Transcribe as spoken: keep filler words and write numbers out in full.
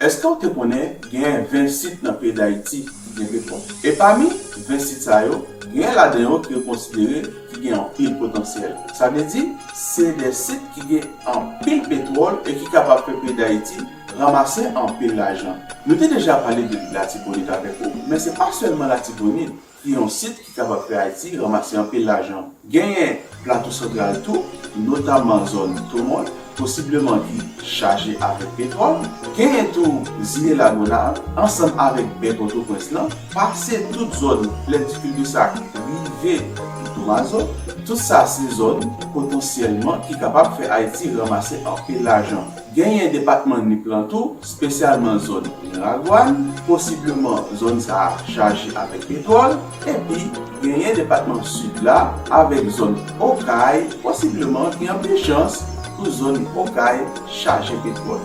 Èske w te konnen genyen ven sit nan peyi Dayiti ki gen petwòl? E pami ven sit sa yo, genyen ladan yo ki yo konsidere ki gen anpil potansyèl. Sa vle di, se de sit ki gen anpil petwòl e ki kapab fè peyi Dayiti ranmase anpil lajan. Nou te deja pale de Latibonit avèk ou, men se pa sèlman Latibonit ki yon sit ki kapab fè Ayiti ranmase anpil lajan. Genyen Plato Santral tou, notamman zòn Tomon, posibleman ki chaje avèk petwòl. Genyen tou zile Lagonav, ansanm avèk bè Pòtoprens lan, pase tout zòn Plaine du Cul-de-Sac rive Tomazo. Tout sa se zòn potansyèlman ki kapab fè Ayiti ranmase anpil lajan. Genyen depatman Nip lan tou, espesyalman zòn Miragwàn, posibleman zòn sa a chaje avèk petwòl, epi genyen depatman Sid la avèk zòn Okay, posibleman gen anpil chans pou zòn Okay chaje petwòl.